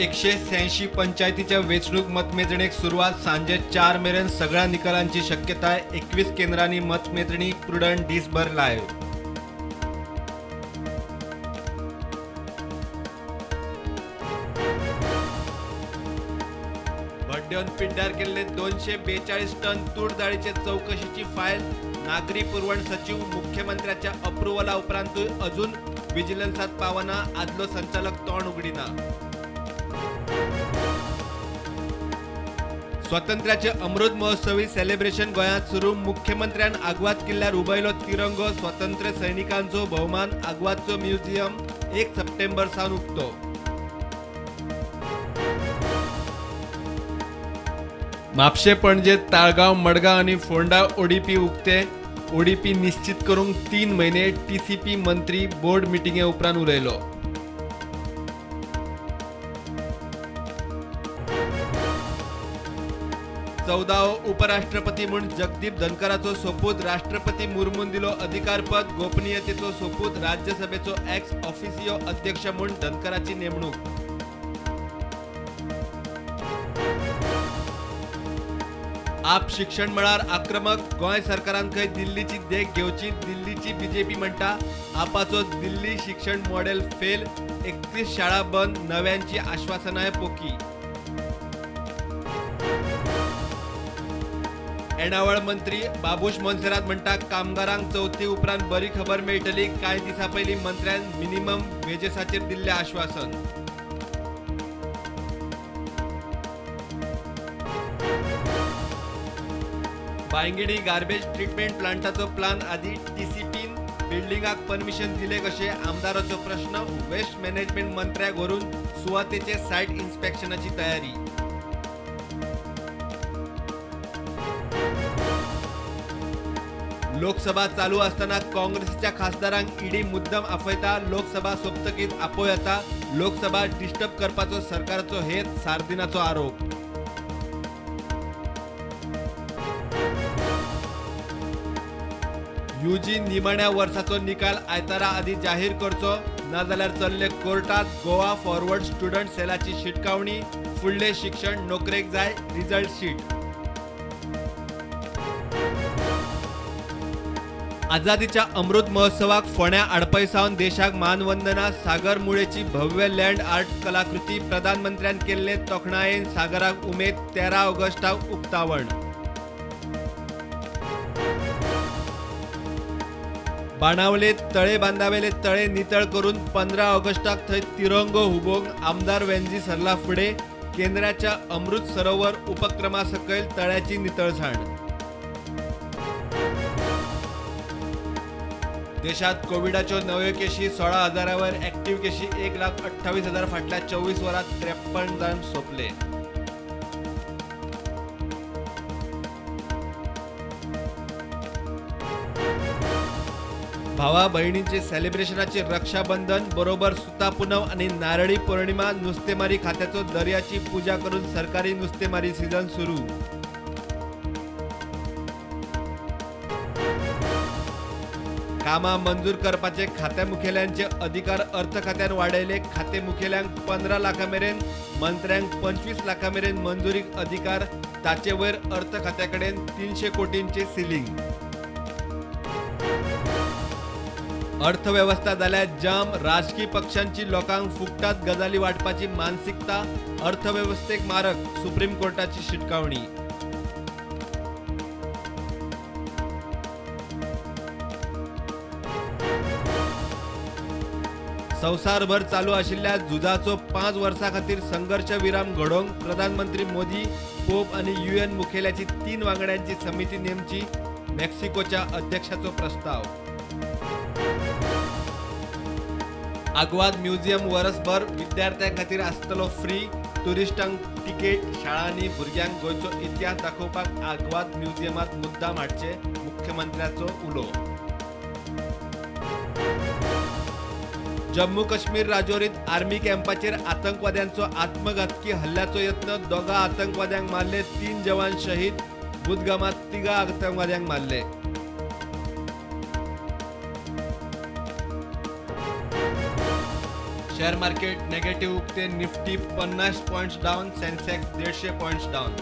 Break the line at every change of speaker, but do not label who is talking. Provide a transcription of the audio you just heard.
186 पंचायतीच्या वेंचणूक मतमेजणेक सुरवात. सांजे 4 मेरेन सगळ्या निकालांची शक्यताय. 21 केंद्रांनी मतमेजणी. प्रुडंट दीसभर लायव्ह. भड्डेवन पिड्ड्यार केल्ले 242 टन तूर दाळीचे चवकशीची फायल नागरी पुरवण सचिव मुख्यमंत्र्याच्या अप्रुव्हला उपरांतूय अजून विजिलन्सात पावना. आदलो संचालक तोंड उगडिना. स्वातंत्र्याचे अमृत महोत्सवी सेलिब्रेशन गोंयांत सुरू. मुख्यमंत्र्यान आगवाद किल्ल्यार उबयलो तिरंगो. स्वातंत्र्य सैनिकांचो भोवमान. आगवादचो म्युझियम 1 सप्टेंबर सावन उक्तो. म्हापशें, पणजे, ताळगांव, मडगांव आनी फोंडा ओडीपी उक्ते. ओडीपी निश्चित करूंक 3 म्हयने. टीसीपी मंत्री बोर्ड मिटिंगे उपरांत उलयलो. 14वो उपराष्ट्रपती म्हूण जगदीप धनखराचो सोपूत. राष्ट्रपती मुर्मून दिलो अधिकारपद. गोपनीयतेचो सोपूत. राज्यसभेचो एक्स ऑफिसियो अध्यक्ष म्हूण धनखराची नेमणूक. आप शिक्षण मळार आक्रमक. गोंय सरकारान खंय दिल्लीची देख घेवची. दिल्लीची बीजेपी म्हणटा आपाचो दिल्ली शिक्षण मॉडेल फेल. 31 शाळा बंद. नव्यांची आश्वासनाय पोकी. येणावळ मंत्री बाबूश मोन्सेरात म्हणटा कामगारांक चवथी उपरांत बरी खबर मेळटली. कांय दिसां पयलीं मंत्र्यान मिनिमम वेजेसाचेर दिल्लें आश्वासन. बांयगिणी गार्बेज ट्रिटमेंट प्लांटाचो प्लान आदी टीसीपीन बिल्डिंगाक परमिशन दिले कशें? आमदाराचो प्रश्न. वेस्ट मॅनेजमेंट मंत्र्याक व्हरून सुवातेचे सायट इन्स्पेक्शनाची तयारी. लोकसभा चालू असताना काँग्रेसीच्या खासदारांक ईडी मुद्दम आपयता. लोकसभा सोंपतकीच आपोवं येता. लोकसभा डिस्टर्ब करपाचो सरकाराचो हेत. सार्दिनाचो आरोप. यूजी निमाण्या वर्साचो निकाल आयतारा आदी जाहीर करचो, नाजाल्यार चल्ले कोर्टात. गोवा फॉरवर्ड स्टुडंट सेलाची शिटकावणी. फुडलें शिक्षण नोकरेक जाय रिजल्ट शीट. आझादीच्या अमृत महोत्सवाक फोंड्या आडपय सावन देशाक मानवंदना. सागर मुळेची भव्य लँड आर्ट कलाकृती. प्रधानमंत्र्यान केल्ले तोखणायेन सागराक उमेद. 13 ऑगस्टाक उक्तावण. बाणावले तळे बांदावेले तळे नितळ करून 15 ऑगस्टाक थंय तिरंगो हुबोवंक आमदार वेंजी सरला फुडें. केंद्राच्या अमृत सरोवर उपक्रमा सकयल तळ्याची नितळसाण. देशात कोविडाच्यो नव्यो केशी 16,000 वयर. ऍक्टिव्ह केशी 1,28,000. फाटल्या 24 वरांत 53 जाण सोंपले. भावा बहिणींचे सेलिब्रेशनाचे रक्षाबंधन बरोबर सुता पुनव आणि नारळी पौर्णिमा. नुस्तेमारी खात्याचो दर्याची पूजा करून सरकारी नुस्तेमारी सीझन सुरू. कामां मंजूर करपाचे खात्या मुखेल्यांचे अधिकार अर्थ खात्यान वाडयले. खाते मुखेल्यांक 15 लाखां मेरेन, मंत्र्यांक 25 लाखां मेरेन मंजुरीक अधिकार. ताचे वयर अर्थ खात्या कडेन 300 कोटींचे सिलिंग. अर्थवेवस्था जाल्यार जाम. राजकी पक्षांची लोकांक फुकटात गजाली वाटपाची मानसिकता अर्थवेवस्थेक मारक. सुप्रीम कोर्टाची शिटकावणी. संवसारभर चालू आशिल्ल्या झुजाचो 5 वर्सां खातीर संघर्श विराम घडोवंक प्रधानमंत्री मोदी, पोप आनी युएन मुखेल्याची 3 वांगड्यांची समिती नेमची. मेक्सिकोच्या अध्यक्षाचो प्रस्ताव. आगवाद म्युझियम वरसभर विद्यार्थ्यां खातीर आसतलो फ्री. टुरिस्टांक तिकेट. शाळांनी भुरग्यांक गोंयचो इतिहास दाखोवपाक आगवाद म्युझियमांत मुद्दाम हाडचे. मुख्यमंत्र्याचो उलो. जम्मू काश्मीर राजौरीत आर्मी कॅम्पाचेर आतंकवाद्यांचो आत्मघातकी हल्ल्याचो यत्न. 2 आतंकवाद्यांक मारले. 3 जवान शहीद. बुदगामात 3 आतंकवाद्यांक मारले. शेअर मार्केट नेगेटिव्ह उक्ते. Nifty 50 points down, Sensex 150 points down.